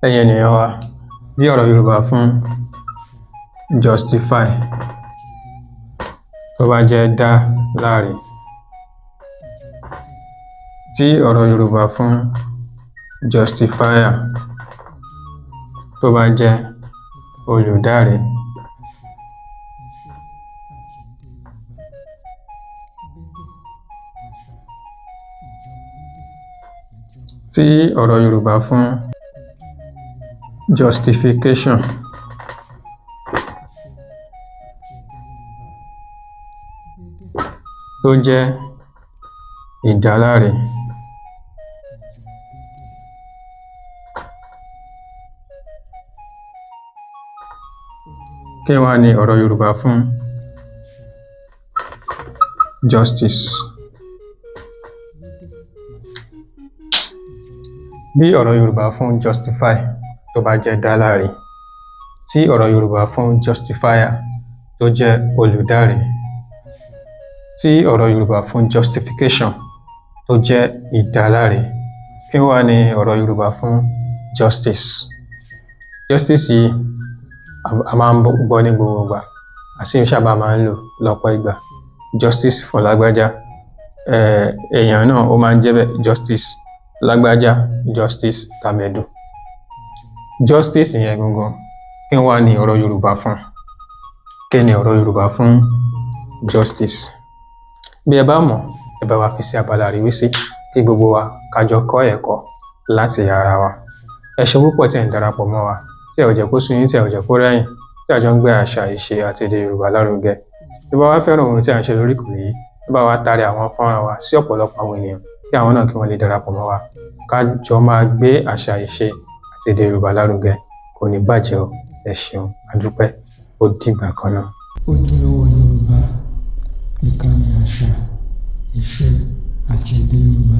Ẹ̀yin ènìyàn wa, bí ọ̀rọ̀ Yorùbá fún justify tó bá jẹ́ dá láre, tí ọ̀rọ̀ Yorùbá fún justifier tó bá jẹ́ olùdáre, tí ọ̀rọ̀ Yorùbá fún justification tó jẹ́ ìdáláre, kí wá ní ọ̀rọ̀ Yorùbá fún justice? Bí ọ̀rọ̀ Yorùbá fún justify tó bá jẹ́ dá láre, tí ọ̀rọ̀ Yorùbá fún justifier tó jẹ́ olùdáre, tí ọ̀rọ̀ Yorùbá fún justification tó jẹ́ ìdáláre, kí wá ní ọ̀rọ̀ Yorùbá fún justice? Justice yìí a máa ń gbọ́ ní gbogbo ìgbà, a sì sábà máa ń lò lọ́pọ̀ ìgbà. Justice for lágbájá, èèyàn náà ó máa ń jẹ́ bẹ́ẹ̀, justice lágbájá, justice tàmẹ̀dù. Justice yẹn gangan, kí wá ní ọ̀rọ̀ Yorùbá fún? Kí ni ọ̀rọ̀ Yorùbá fún justice? Bí ẹ bá mọ̀, ẹ bá wa fi sí abala àríwísí kí gbogbo wa ká jọ kọ́ ẹ̀kọ́ láti ara wa. Ẹ ṣeun púpọ̀ tí ẹ̀ ń darapọ̀ mọ́ wa, tí ẹ ò jẹ́ kó sú yín, tí ẹ ò jẹ́ kó rẹ̀yìn, tí a jọ ń gbé àṣà, ìṣe àti èdè Yorùbá lárugẹ. Bí bá wá fẹ́ràn ohun tí à ń ṣe lórí ìkànnì yìí, ẹ bá wa taari àwọn fọ́nrán wa sí ọ̀pọ̀lọpọ̀ àwọn ènìyàn kí àwọn náà kí wọ́n lè darapọ̀ mọ́ wa, ká jọ máa gbé àṣà, ìṣe àti èdè Yorùbá lárugẹ. Kò ní bàjẹ́ o. Ẹ ṣeun, a dúpẹ́. Ó dìgbà kan náà. Ojúlówó Yorùbá, ìkànnì àṣà, ìṣe àti èdè Yorùbá.